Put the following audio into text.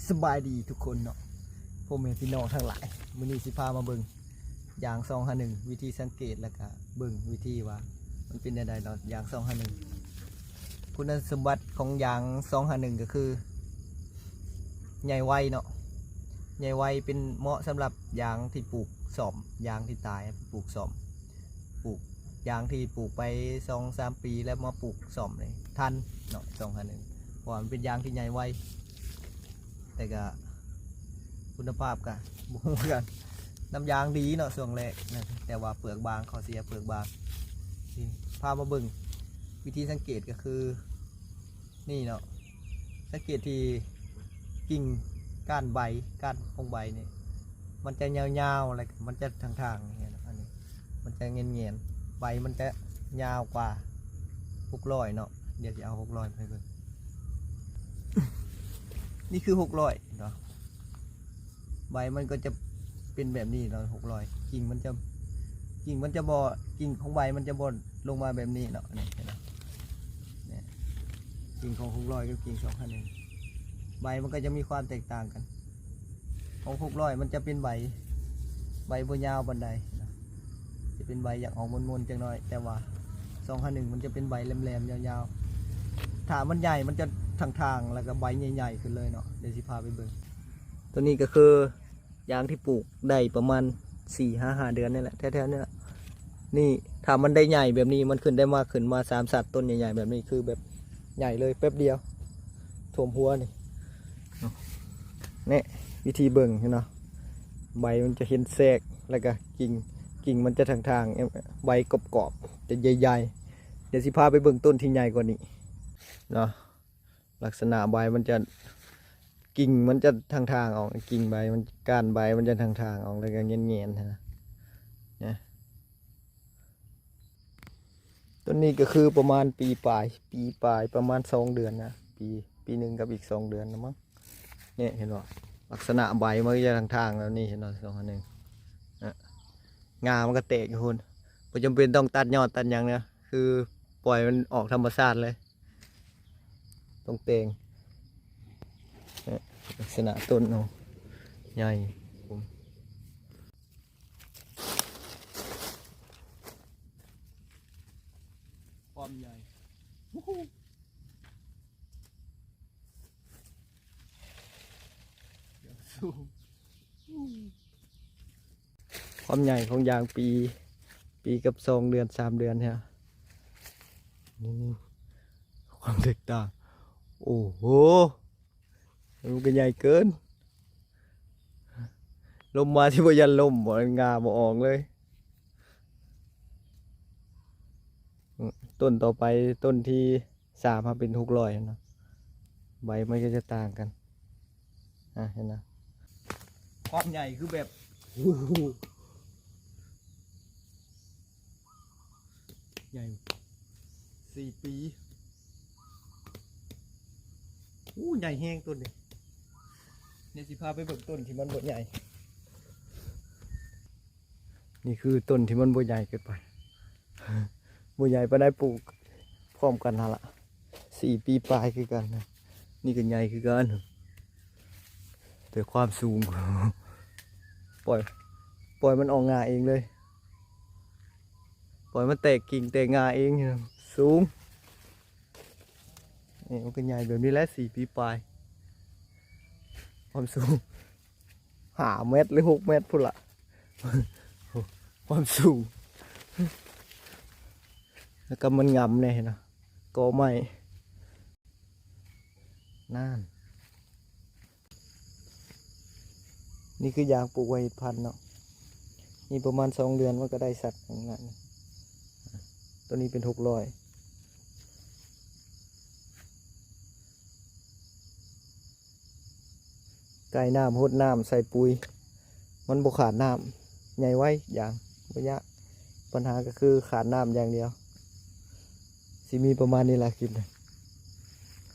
ສະບາຍດີທຸກຄົນເນາະ ພໍ່ແມ່ພີ່ນ້ອງທັງຫຼາຍ, ມື້ນີ້ຊິພາມາເບິ່ງຢາງສອງຫ້າໜຶ່ງ ວິທີສັງເກດ ແລ້ວກະເບິ່ງວິທີວ່າມັນເປັນແນວໃດເນາະ ຢາງສອງຫ້າໜຶ່ງ. ຄຸນສົມບັດຂອງຢາງສອງຫ້າໜຶ່ງກໍຄື ໃຫຍ່ໄວເນາະ, ໃຫຍ່ໄວ ເປັນເໝາະສຳລັບຢາງທີ່ປູກສ້ອມ, ຢາງທີ່ຕາຍປູກສ້ອມ, ປູກ ຢາງທີ່ປູກໄປສອງສາມປີແລ້ວມາປູກສ້ອມນີ້ທັນເນາະ ສອງຫ້າໜຶ່ງ ເພາະວ່າມັນເປັນຢາງທີ່ໃຫຍ່ໄວ ແຕ່ກະຄຸນນະພາບກະບໍ່ຮູ້ຄືກັນ, ນ້ຳຢາງດີເນາະຊ່ວງແລກນະ ແຕ່ວ່າເປືອກບາງ, ຂໍ້ເສຍເປືອກບາງ. ນີ້ ພາມາເບິ່ງວິທີສັງເກດກໍຄື ນີ້ເນາະ, ສັງເກດທີ່ກິ່ງ ກ້ານໃບ ກ້ານຂອງໃບນີ້ ມັນຈະຍາວໆ ແລ້ວມັນຈະທາງໆ ນີ້ເນາະ, ອັນນີ້ມັນຈະແງ່ນໆ ໃບມັນຈະຍາວກວ່າຫົກຮ້ອຍເນາະ. ດຽວຊິເອົາຫົກຮ້ອຍໃຫ້ເບິ່ງ, ນີ້ຄືຫົກຮ້ອຍເນາະ, ໃບມັນກໍຈະເປັນແບບນີ້ເນາະ ຫົກຮ້ອຍ. ກິ່ງມັນຈະ ກິ່ງມັນຈະບໍ່ ກິ່ງຂອງໃບມັນຈະບໍ່ລົງມາແບບນີ້ເນາະ, ນີ້ເຫັນບໍ່ ນີ້ ກິ່ງຂອງຫົກຮ້ອຍກັບກິ່ງສອງຫ້າໜຶ່ງ ໃບມັນກໍຈະມີຄວາມແຕກຕ່າງກັນ. ຂອງຫົກຮ້ອຍມັນຈະເປັນໃບ ໃບບໍ່ຍາວປານໃດເນາະ, ຈະເປັນໃບຢາກອອກມົນໆ ຈັກໜ້ອຍ, ແຕ່ວ່າສອງຫ້າໜຶ່ງມັນຈະເປັນໃບແຫຼມໆ ຍາວໆ. ຖ້າມັນໃຫຍ່ມັນຈະທາງໆ ແລ້ວກໍໃບໃຫຍ່ໆ ຂຶ້ນເລີຍເນາະ. ດຽວຊິພາໄປເບິ່ງ, ຕົວນີ້ກໍຄື ຢາງທີ່ປູກໄດ້ປະມານສີ່ຫາຫ້າເດືອນນີ້ແຫຼະ ແຖວໆນີ້ແຫຼະ. ນີ້ ຖ້າມັນໄດ້ໃຫຍ່ແບບນີ້ ມັນຂຶ້ນໄດ້ມາ ຂຶ້ນມາສາມສັດ ຕົ້ນໃຫຍ່ໆ ແບບນີ້ ຄືແບບໃຫຍ່ເລີຍ ແປັບດຽວຖ້ວມຫົວນີ້. ນີ້ ວິທີເບິ່ງ ເຫັນບໍ່ ໃບມັນຈະເຫັນແຊກ ແລ້ວກະກິ່ງ ກິ່ງມັນຈະທາງໆ ເອີ ໃບກອບໆ ຈະໃຫຍ່ໆ. ດຽວຊິພາໄປເບິ່ງຕົ້ນທີ່ໃຫຍ່ກວ່ານີ້ເນາະ. ລັກສະນະໃບມັນຈະ ກິ່ງມັນຈະທາງໆອອກ, ກິ່ງໃບມັນ ກ້ານໃບມັນຈະທາງໆອອກ ແລ້ວກໍແງ່ນໆ ຫັ້ນນະ. ນະ ຕົ້ນນີ້ກໍຄືປະມານປີປາຍ ປີປາຍ ປະມານສອງເດືອນນະ, ປີ ປີໜຶ່ງກັບອີກສອງເດືອນນະມັ້ງ. ນີ້ ເຫັນບໍ່ ລັກສະນະໃບມັນຈະທາງໆແບບນີ້ ເຫັນບໍ່ ສອງອັນນີ້ນະ. ງ່າມັນກໍແຕກຢູ່ພຸ້ນ, ບໍ່ຈຳເປັນຕ້ອງຕັດຍອດຕັດຫຍັງນະ, ຄືປ່ອຍມັນອອກທຳມະຊາດເລີຍ. ຕ້ອງແຕ່ງ ລັກສະນະຕົ້ນເນາະ ໃຫຍ່ ຄວາມໃຫຍ່ ຄວາມໃຫຍ່ຂອງຢາງປີ ປີກັບສອງເດືອນ ສາມເດືອນເນຍ. ໂອ້ ຄວາມແຕກຕ່າງ ໂອ້ໂຫ ມັນກໍໃຫຍ່ເກີນ, ລົມມາຊິບໍ່ຢ້ານລົ້ມບໍ ງ່າບໍ່ອອກເລີຍ. ອືມ ຕົ້ນຕໍ່ໄປ ຕົ້ນທີ ສາມ ເຮົາເປັນຫົກຮ້ອຍຫັ້ນນະ, ໃບມັນກໍຈະຕ່າງກັນ ອ່າ ເຫັນນະ. ຄວາມໃຫຍ່ຄືແບບ ໂອ້ໂຫ ໃຫຍ່ ສີ່ປີ. ໂອ້ ໃຫຍ່ແຮງຕົ້ນນີ້. ດຽວຊິພາໄປເບິ່ງຕົ້ນທີ່ມັນບໍ່ໃຫຍ່. ນີ້ຄືຕົ້ນທີ່ມັນບໍ່ໃຫຍ່ເກີນໄປ ບໍ່ໃຫຍ່ປານໃດ, ປູກພ້ອມກັນຫັ້ນລະ ສີ່ປີປາຍຄືກັນ. ນີ້ກໍໃຫຍ່ຄືກັນ ແຕ່ຄວາມສູງ ປ່ອຍ ປ່ອຍມັນອອກງ່າເອງເລີຍ, ປ່ອຍມັນແຕກກິ່ງແຕກງ່າເອງ ສູງ. ນີ້ມັນກໍໃຫຍ່ແບບນີ້ແຫຼະ ສີ່ປີປາຍ ຄວາມສູງ ຫ້າແມັດ ຫຼື ຫົກແມັດພຸ້ນລະ ຄວາມສູງ. ແລ້ວກໍມັນງຳແດ່ເນາະ ກໍໄມ້ ນັ້ນ. ນີ້ຄືຢາງປູກໄວ້ເຮັດພັນເນາະ, ນີ້ປະມານສອງເດືອນມັນກໍໄດ້ສັດຂອງນັ້ນ. ຕົວນີ້ເປັນຫົກຮ້ອຍ. ໃສ່ນ້ຳ ຫົດນ້ຳ ໃສ່ປຸຍ ມັນບໍ່ຂາດນ້ຳ, ໃຫຍ່ໄວຢາງ ບໍ່ຍາກ. ບັນຫາກໍຄືຂາດນ້ຳຢ່າງດຽວ. ຊິມີປະມານນີ້ລະຄລິບນີ້.